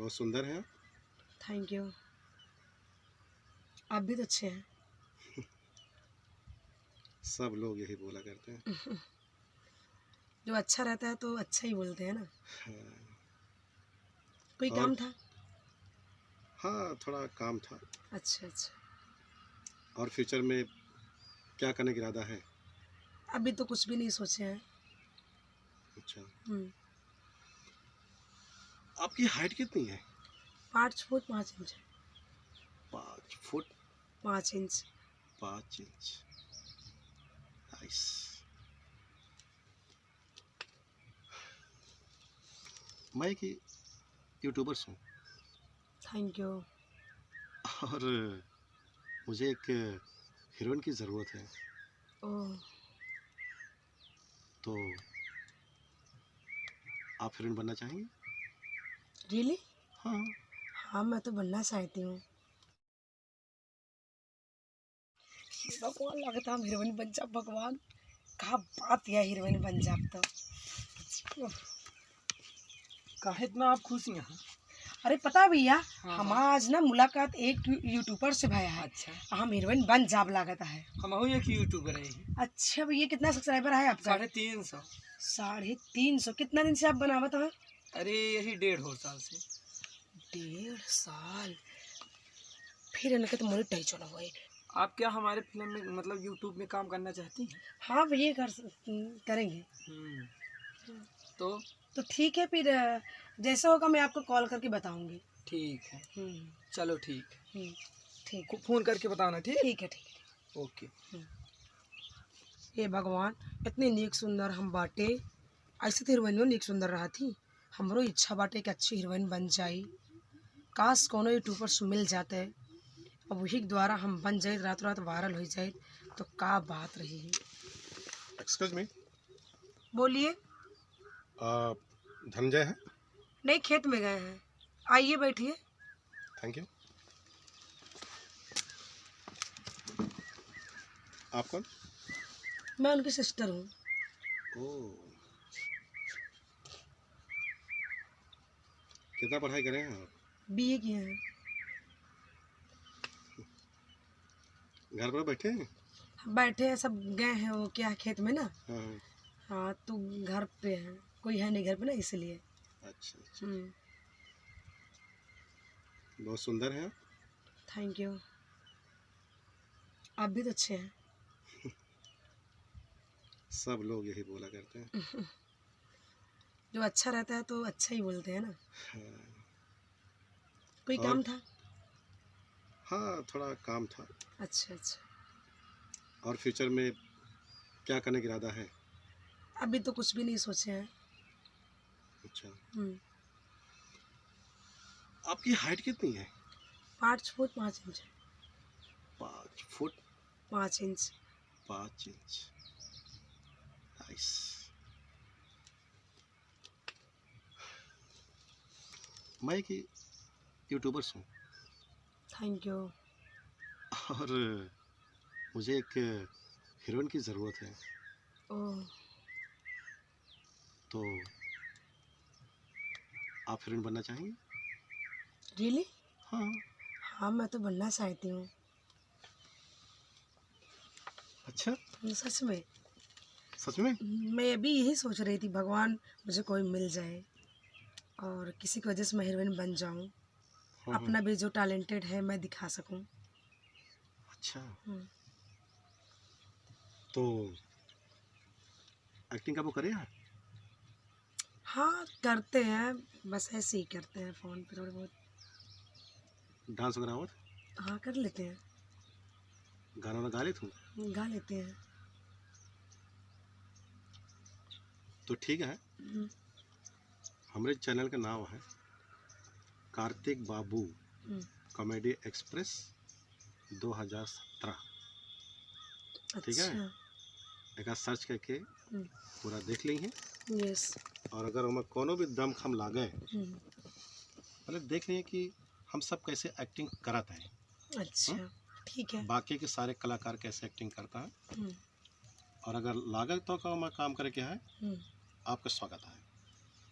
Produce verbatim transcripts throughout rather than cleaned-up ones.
बहुत सुंदर हैं। थैंक यू। आप भी तो अच्छे हैं। सब लोग यही बोला करते हैं। जो अच्छा रहता है तो अच्छा ही बोलते हैं ना। हाँ। कोई और काम था? हाँ, थोड़ा काम था। अच्छा, अच्छा। और फ्यूचर में क्या करने का इरादा है? अभी तो कुछ भी नहीं सोचे हैं। अच्छा। हम्म। आपकी हाइट कितनी है? पाँच फुट पाँच इंच। पाँच फुट? पाँच इंच। पाँच इंच। नाइस। मैं एक यूट्यूबर्स हूँ। थैंक यू। और मुझे एक हीरोइन की ज़रूरत है। ओह। तो आप हीरोइन बनना चाहेंगी? रियली? हाँ। हाँ, मैं तो बनना चाहती हूँ। भगवान, लगता हम हीरोइन बन जाब। भगवान, का बात या हीरोइन बन जाब तो। काहे इतना आप खुश हैं? अरे पता है भैया, हाँ, हम हाँ। आज ना मुलाकात एक यू-, यूट्यूबर से भया है। अच्छा। हम हीरोइन बन जाब लागत है। हमहू एक यूट्यूबर है। अच्छा भैया, कितना सब्सक्राइबर है आपका? साढ़े तीन सौ। साढ़े तीन सौ। कितना दिन से आप बनावत हैं? अरे यही डेढ़ हो साल से। डेढ़ साल? फिर इनके तो मोनेटाइज होना हुआ है। आप क्या हमारे फिल्म में, मतलब यूट्यूब में काम करना चाहती हैं? हाँ भैया, कर स-, करेंगे। हम्म। तो? तो ठीक है फिर, अ, जैसा होगा मैं आपको कॉल करके बताऊंगी। ठीक है। हम्म। चलो ठीक। हम्म, ठीक। फो-, फोन करके बताना, ठीक? ठीक है, ठीक है। ओके। हम्म। हे भगवान, इतनी नीक सुंदर हम बाटे, ऐसे तो हीरोइनो नीक सुंदर रहत ही। हमरो इच्छा बाटे कि अच्छी हीरोइन बन जाई। काश कोनो यूट्यूबर्स मिल जाते, अब वही के द्वारा हम बन जाइत, रातों रात वायरल हो जाइत, तो का बात रही। एक्सक्यूज मी। बोलिए। आ, धनंजय है? नहीं, खेत में गए हैं। आइए, बैठिए। थैंक यू। आप कौन? मैं उनकी सिस्टर हूँ। ओह। कितना पढ़ाई करे हैं आप? बीए किए हैं। घर पर बैठे हैं? बैठे हैं, सब गए हैं वो क्या खेत में ना। हाँ, हाँ। हाँ, तो घर पे हैं, कोई है नहीं घर पे ना, इसलिए। अच्छा, अच्छा। हम्म। बहुत सुंदर हैं आप। थैंक यू। आप भी तो अच्छे हैं। सब लोग यही बोला करते हैं। जो अच्छा रहता है तो अच्छा ही बोलते हैं ना। हाँ। कोई और काम था? हाँ, थोड़ा काम था। अच्छा, अच्छा। और फ्यूचर में क्या करने का इरादा है? अभी तो कुछ भी नहीं सोचे हैं। अच्छा। हम्म। आपकी हाइट कितनी है? पाँच फुट पाँच इंच। पाँच फुट? पाँच इंच। पाँच इंच। नाइस। मैं एक यूट्यूबर्स हूँ। थैंक यू। और मुझे एक हीरोइन की ज़रूरत है। ओह। तो आप हीरोइन बनना चाहेंगी? रियली? हाँ। हाँ, मैं तो बनना चाहती हूँ। अच्छा? हम्म, सच में। सच में? मैं अभी यही सोच रही थी, भगवान, मुझे कोई मिल जाए और किसी की वजह से मैं हीरोइन बन जाऊँ। हाँ, हाँ। अपना भी जो टैलेंटेड है, मैं दिखा सकूँ। अच्छा। हम्म। तो एक्टिंग कबो करे हैं? हाँ, करते हैं, बस ऐसे ही करते हैं फोन पे थोड़े बहुत। डांस वगैरह आवत? हाँ, कर लेते हैं। गाना वाना गा लेत हूँ? गा लेते हैं। तो ठीक है। हम्म। हमरे चैनल का नाम है कार्तिक बाबू हम्म। कॉमेडी एक्सप्रेस दो हज़ार सत्रह। ठीक है? अच्छा। एका सर्च करके हम्म। पूरा देख ली हैं। यस। और अगर हमें कोनो भी दम खम लागे, हम्म। पहले देख लिए कि हम सब कैसे एक्टिंग करत हैं। अच्छा, हम्म? ठीक है। बाकी के सारे कलाकार कैसे एक्टिंग करता है। हम्म। और अगर लागत तो का मैं काम करे के है, हम्म। आपका स्वागत है।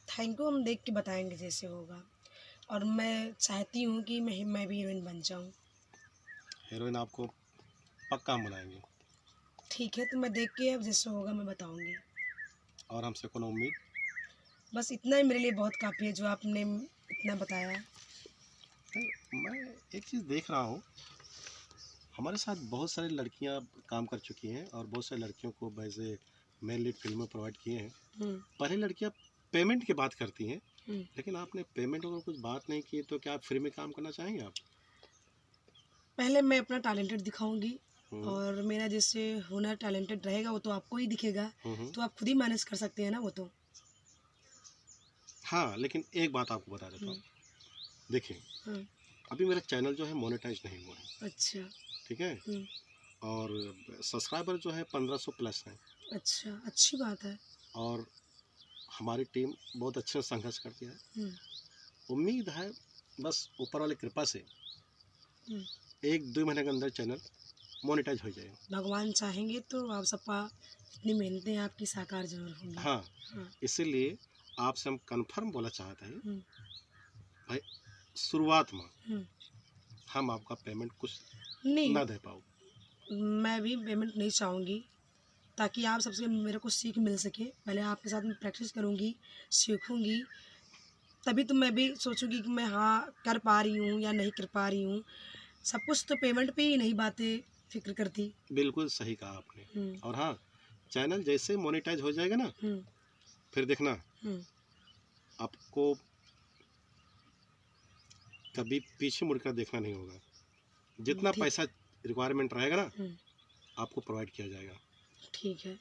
थैंक यू, हम देख के बताएंगे जैसे होगा। और मैं चाहती हूँ कि मैं मैं भी हीरोइन बन जाऊँ। हीरोइन आपको पक्का हम बनाएंगे। ठीक है, तो मैं देख के अब जैसे होगा मैं बताऊँगी। और हमसे कोनो उम्मीद? बस इतना ही मेरे लिए बहुत काफ़ी है जो आपने इतना बताया। नहीं, मैं एक चीज़ देख रहा हूँ, हमारे साथ बहुत सारी लड़कियाँ काम कर चुकी हैं और बहुत सारी लड़कियों को एज ए मेल लीड फिल्में प्रोवाइड किए हैं। हम्म, पहले लड़कियाँ पेमेंट की बात करती हैं, हम्म। लेकिन आपने पेमेंट वगैरह कुछ बात नहीं की, तो क्या आप फ्री में काम करना चाहेंगे आप? पहले मैं अपना टैलेंटेड दिखाऊंगी हम्म, और मेरा जैसे हुनर टैलेंटेड रहेगा वो तो आपको ही दिखेगा, हम्म, हम्म। तो आप खुद ही मैनेज कर सकते हैं ना वो तो। हाँ, लेकिन एक बात आपको बता देता हूँ। हम्म, देखिए, हम्म, अभी मेरा चैनल जो है मोनेटाइज नहीं हुआ है, अच्छा। ठीक है? हम्म, और सब्सक्राइबर जो है पंद्रह सौ प्लस हैं अच्छा, अच्छी बात है। और हमारी टीम बहुत अच्छे से संघर्ष करती है। हम्म, उम्मीद है बस ऊपर वाले कृपा से हम्म। एक दो महीने के अंदर चैनल मोनेटाइज हो जाएगा। भगवान चाहेंगे तो आप सबका जितनी मेहनतें हैं आपकी साकार जरूर होंगी। हाँ, हाँ। इसीलिए आपसे हम कंफर्म बोला चाहते हैं हम्म, भाई, शुरुआत में हम्म। हम आपका पेमेंट कुछ नहीं, ना दे पाओ। मैं भी पेमेंट नहीं चाहूँगी, ताकि आप सबसे मेरे को सीख मिल सके। पहले आपके साथ में प्रैक्टिस करूँगी, सीखूँगी, तभी तो मैं भी सोचूँगी कि मैं हाँ कर पा रही हूँ या नहीं कर पा रही हूँ। सब कुछ तो पेमेंट पे ही नहीं बातें फिक्र करती। बिल्कुल सही कहा आपने। हम्म, और हाँ, चैनल जैसे मोनेटाइज हो जाएगा ना, हम्म, फिर देखना हम्म, आपको कभी पीछे मुड़कर देखना नहीं होगा। जितना ठीक। पैसा रिक्वायरमेंट रहेगा ना, हम्म, आपको प्रोवाइड किया जाएगा। ठीक है।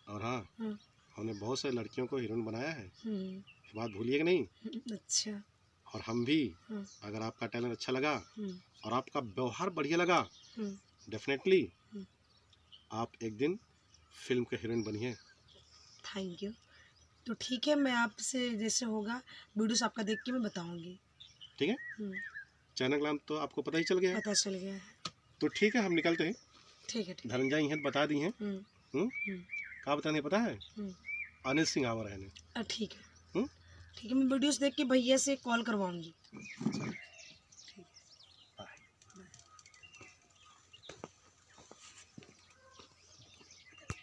और हाँ, हम्म, हमने बहुत सारी लड़कियों को हीरोइन बनाया है, हम्म, ये बात भूलिएगा नहीं। हम्म, अच्छा। और हम भी, हम्म, अगर आपका टैलेंट अच्छा लगा हम्म, और आपका व्यवहार बढ़िया लगा, हम्म, डेफिनेटली हम्म। आप एक दिन फिल्म के हीरोइन बनिए। थैंक यू। तो ठीक है, मैं आपसे जैसे होगा वीडियोस आपका देख के मैं बताऊँगी। ठीक है, हम्म, चैनल का नाम तो आपको पता ही चल गया है। पता चल गया है। तो ठीक है, हम निकलते हैं। ठीक है, ठीक। धनंजय हैं, बता दी हैं। हम्म, हम्म? हम्म, का बताने पता है? हम्म। अनिल सिंह आवर है। अ, ठीक है। हम्म? ठीक है, मैं वीडियोस देख के भैया से कॉल करवाऊँगी।